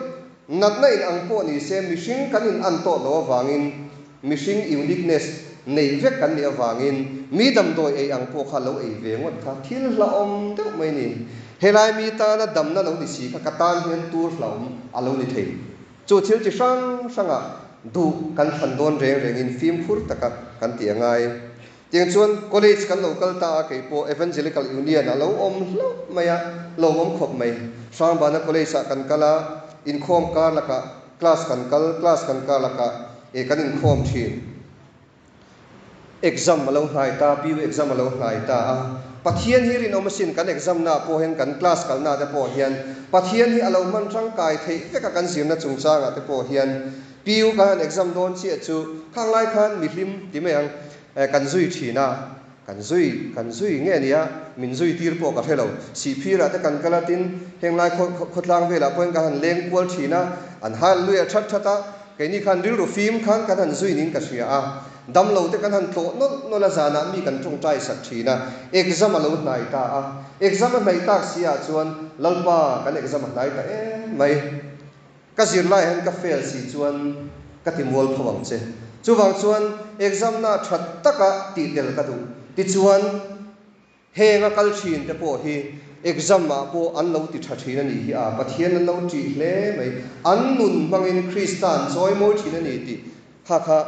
Natna in ang pawh ni se mihring kan in an tawh lo avangin mihring uniqueness nei vek kan nih avangin mi damdawi ei ang pawh kha lo ei ve ngawt kha thil hlauhawm deuh mai ni. Helai mi tana damna lo ni si kha ka tan hian tur hlauhawm a lo ni thei. Chu thil chi hrang hrangah duh kan thlan dawn reng rengin fimkhur taka kan tih a ngai. Tiang chuan college kan lo kal ta a, kei pawh Evangelical Union a lo awm hlauh mai a, lo awm khawp mai. Hrangbana college ah kan kal a, inkhawm kar lakah class kan kal, class kan kar lakah e kan inkhawm thin. Exam a lo hnai ta, PU exam a lo hnai ta a, Pathian hi rinawm asin kan exam na ah pawh hian kan class kalna ah te pawh hian Pathian hi a lo hman tangkai theih vek a kan zirna chungchang ah te pawh hian PU ka han exam dawn chiah chu khang lai khan mihlim ti mai ang kan zui thin a, kan zui kan zui nge nia min zui tir pawh ka hre lo. Sihphirah te kan kal a tin heng lai khaw khawtlang velah pawhin kan han leng kual thin a, an hallelujah that that a, keini khan rilru fim khan kan han zui nin ka hria a, damlo te kan han tlawh nawlh nawlh a zanah mi kan tawngtai sak thin a, exam a lo hnai ta a, exam a hnaih tak si ah chuan Lalpa kan exam a hnai ta em mai. Ka zirlai hian ka fail si chuan ka ti mual pho ang che. Chuvang chuan exam na tha taka tih tel ka duh. Tichuan heng a kal thin te pawh hi exam ah pawh an lo ti tha thin a nih hi a, Pathian an lo tih hle mai. An nun hmangin Krista an chawi mawi thin a ni tih Kha kha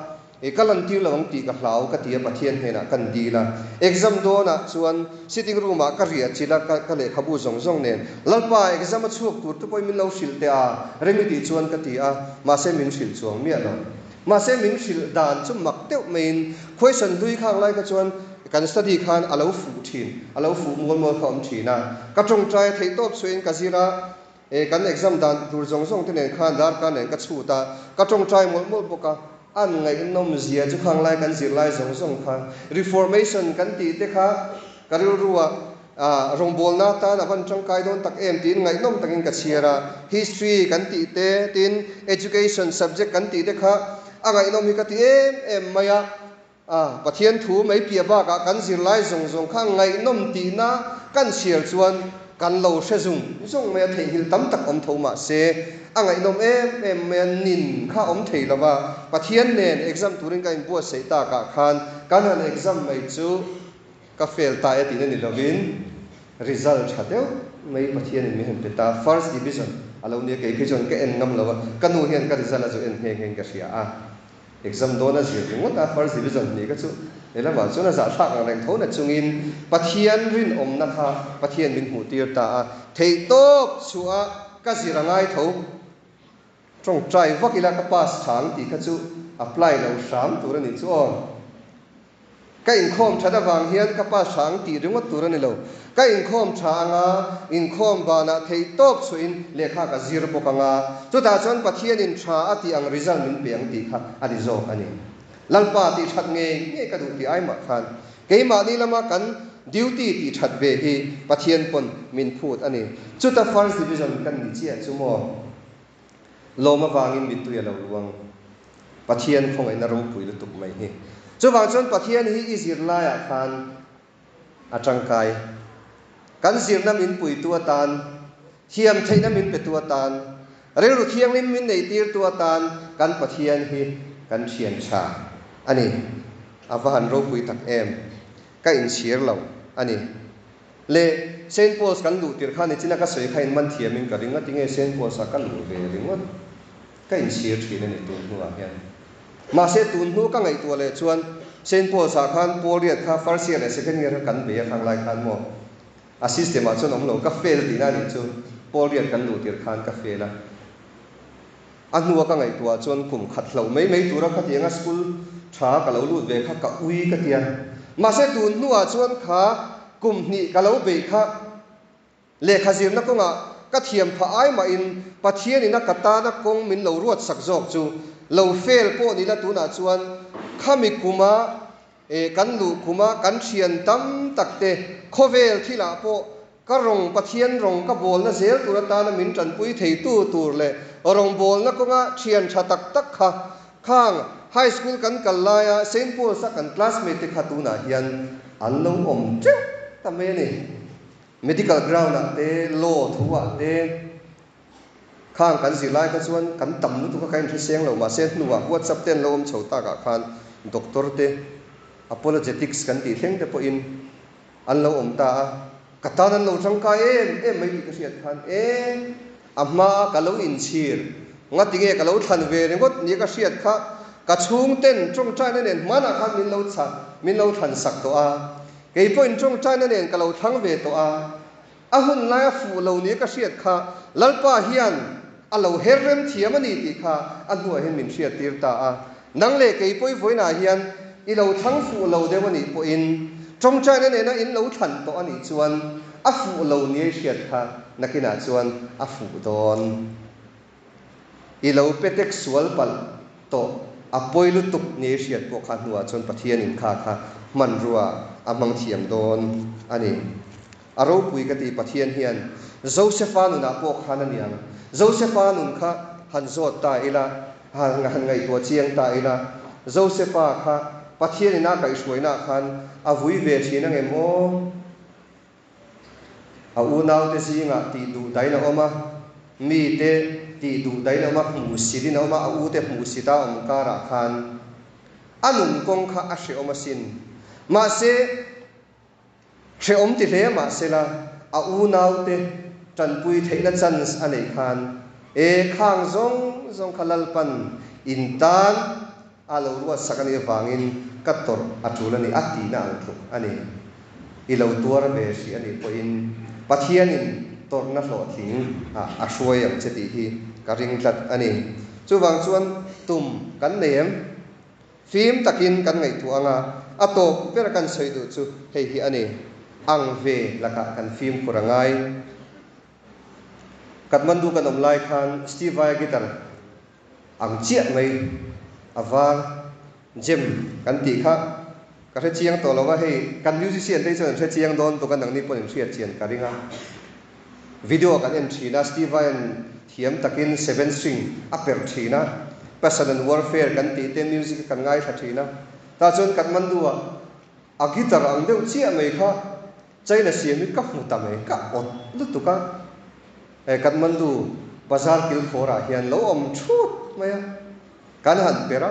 i ka lantir lo ang tih ka hlau ka ti a, Pathian hnenah kan dil a. Exam dawnah chuan sitting room ah ka riah chilh a, ka lehkhabu zawng zawng nen. Lalpa, exam a chhuak tur te pawhin min lo hrilh teh a, rem i tih chuan ka ti a, mahse min hrilh chuang miah lo. Mahse min hrilh dan chu mak deuh maiin question hlui khang lai kha chuan kan study khan a lo fuh thin, a lo fuh mual mual kha a awm thin a. Ka tawngtai a theih tawp suahin ka zir a, E, kan exam dan tur zawng zawng te nen khan darkar nen ka chhut a, ka tawngtai mawlh mawlh bawk a, an ngaihnawm zia chu khang lai kan zirlai zawng zawng kha Reformation kan tih te kha ka rilru ah ah rawngbawlna atan a van tangkai dawn tak em tiin ngaihnawm takin ka chhiar a, History kan tih te tin Education subject kan tih te kha a ngaihnawm hi ka ti em em mai a. A, Pathian thu mai piah bakah kan zirlai zawng zawng kha ngaihnawm tihna kan chhiar chuan kan lo hre zung zung mai a, theihnghilh tam tak awm tho mah se a ngaihnawm em em mai a, nin kha awm thei lo va, Pathian nen exam turin ka inbuatsaih takah khan kan han exam mai chu ka fail ta e tihna ni lovin result tha deuh mai Pathianin min han pe ta, first division a lo nia kei phei chuan ka en ngam lo a, ka nu hian ka result a chu en nghe nghe in ka hria a. Exam dawn a zir ringawt a, first division hnih kha chu lehlamah chuan a zahthlak ang reng tho na chungin Pathian rinawmna kha Pathian min hmuh tir ta a, theihtawp chhuah ka zir a ngai tho. Tawngtai vak ila ka pass tha ang tih kha chu apply lo hram tur a nih chu aw. Ka inkhawm that avang hian ka pass tha ang tih ringawt tur a ni lo. Ka inkhawm tha anga, inkhawm banah theih tawp chhuahin lehkha ka zir bawk anga, chutah chuan Pathianin tha a tih ang result min pe ang tih kha a ni zawk a ni. Lalpa tih that ngei ngei ka duh tih ai mah khan keimahni lama kan duty tih that ve hi Pathian pawn min phut a ni. Chuta first division kan ni chiah chu maw? Lawm avangin mittui a lo luang. Pathian khawngaihna ropui lutuk mai hi. Chuvang chuan Pathian hi i zir laiah khan a tangkai. Kan zirna min puitu atan, thiam theihna min petu atan, rilru thianghlim min neitirtu atan kan Pathian hi kan thian tha a ni. A va han ropui tak em. Ka inchhir lo a ni. Le Saint Paul's kan luh tirh khan nichina ka sawi kha in man thiamin ka ring a, tinge Saint Paul's ah ka luh ve ringawt? Ka inchhir thin a ni tun hnuah hian. Mahse tun hnu ka ngaihtuah leh chuan Saint Paul's ah khan Paul riat kha first year leh second year kha kan bei a khang lai khan maw a system ah chuan awm lo ka fail tihna a nih chu Paul riat kan luh tirh khan ka fail a. A hnua ka ngaihtuah chuan kum khat hloh mai mai tura khatianga school tha ka lo lut ve kha ka ui ka tia. Mahse tun hnuah chuan kha kum hnih ka lo beih kha Lehkha zirna kawngah ka thiam phah ai mahin Pathianin a ka tana kawng min lo ruat sak zawk chu lo fail pawh ni la tunah chuan khami kuma eh kan luh kuma kan thian tam tak te khawvel thilah pawh ka rawng Pathian rawng ka bawlna zel tur atana min tanpui theitu tur leh rawngbawlna kawnga thian tha tak tak kha khang high school kan kal laia Saint Paul's a kan classmate te kha tunah hian an lo awm teuh ta mai a ni. Medical ground ah te, law thu ah te khang kan zir lai kha chuan kan tam lutuk a, ka inhriseng lo. Mahse hnuah WhatsApp te an lo awm chho tak ah khan doctor te apologetics kan tih thleng te pawhin an lo awm ta a, ka tan an lo tangkai em em mai tih ka hriat khan e a hma a ka lo inchhir ngati nge ka lo thlan ve ringawt nia ka hriat kha ka chhungten tawngtaina nen hmanah khan min lo chah min lo thlan sak tawh a. Kei pawhin tawngtaina nen ka lo thlang ve tawh a, a hun laia fuh lo nia ka hriat kha Lalpa hian a lo her rem thiam a ni tih kha a hnuah hian min hriattir ta a. Nang leh kei pawh i vawiinah hian i lo thlang fuh lo deuh a nih pawhin tawngtaina nena in lo thlan tawh a nih chuan a fuh lo nia i hriat kha nakinah chuan a fuh dawn. I lo pe tek sual palh tawh a pawi lutuk ni i hriat pawh kha hnuah chuan Pathianin kha kha hmanrua a hmang thiam dawn a ni. A ropui ka ti Pathian hian Josefa nunah pawh khan a niang. Josefa nun kha han zawt ta ila, han han ngaihtuah chiang ta ila, Josefa kha Pathianin a kaihhruainaah khan a vui ve thin angem aw? A unaute zingah tih duh dain a awm a, mite tih duh dain a awm a, hmuhsit in a awm a, a ute hmuhsit a awm karah khan a nun kawng kha a hrehawm asin. Mahse, hrehawm ti hle mahsela a unaute tanpui theihna chance a neih khan e khang zawng zawng kha Lalpan in tan A lo ruat sak a nih avangin ka tawrh a tul a ni, a tihna ang tluk a ni. I lo tuar ve hrih a nih pawhin Pathianin tawrhna hlawhtling ah a hruai ang che tih hi ka ring tlat a ni. Chuvang chuan tum kan nei em? Fim takin kan ngaihtuah anga a tawp ber kan sawi duh chu hei hi a ni, ang ve lakah kan fimkhur a ngai. Kathmandu kan awm lai khan Steve Vai guitar Ang chiah mai a var gem kan tih kha ka hre chiang tawh lo a, hei kan musician te hi chuan an hre chiang dawn tuk a, nangni pawhin an hriat chian ka ring a. Video kan en thin a, Steve Vai thiam takin seven string a perh thin a, Passion and Warfare kan tih te music kan ngaithla thin a, tah chuan Kathmandu ah a guitar ang deuh chiah mai kha China siam hi ka hmu ta mai, ka awt lutuk a. He Kathmandu bazar kilkhawrah hian lo awm thut mai a, kan han perh a,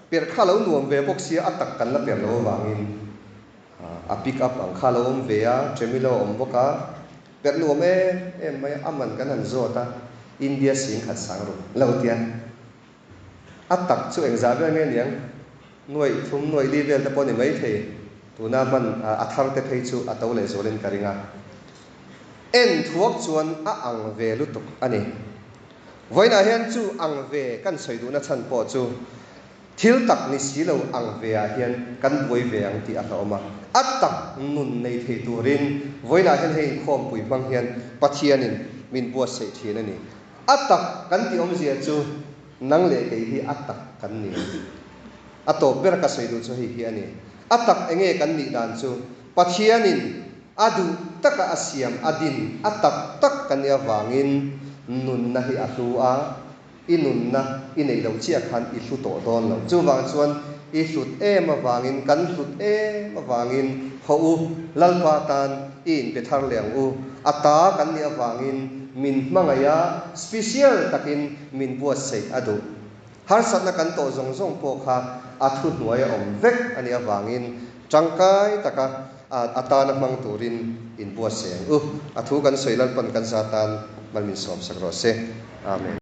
perh kha lo nuam ve bawk sia, a tak kan la perh lo avangin a pick up ang kha lo awm ve a, Tremilo a awm bawk a, perh nuam em em mai a, a man kan han zawt a, India singkhat sang ruk lo tia. A tak chu engzah vel nge niang? Nuaih thum, nuaih li vel te pawh a ni maithei. Tuna hman a thar te phei chu a to leh zualin ka ring a. En thuak chuan a ang ve lutuk a ni. Vawiinah hian chu ang ve kan sawi duhna chhan pawh chu thil tak ni si lo ang ve ah hian kan buai ve ang tih a hlauhawm a. A tak nun nei thei turin vawiinah hian hei inkhawmpui hmang hian Pathianin min buatsaih thin a ni. A tak kan tih awmzia chu nang leh kei hi a tak kan ni. A tawp ber ka sawi duh chu hei hi a ni. A tak enge kan nih dan chu Pathianin a duh taka a siam a din a tak tak kan nih avangin nunna hi a hlu a, i nunna i neih loh chiah khan i hlu tawh dawn lo. Chuvang chuan i hlut em avangin, kan hlut em avangin haw u, Lalpa tan i inpe thar leh ang u. A ta kan nih avangin min hmangaih a, special takin min buatsaih a duh. Harsatna kan tawh zawng zawng pawh kha a thuhnuai a awm vek a nih avangin tangkai taka a tana hmang turin inbuatsaih ang u. A thu kan sawi Lalpan kan za tan mal min sawmsak rawh se. Amen.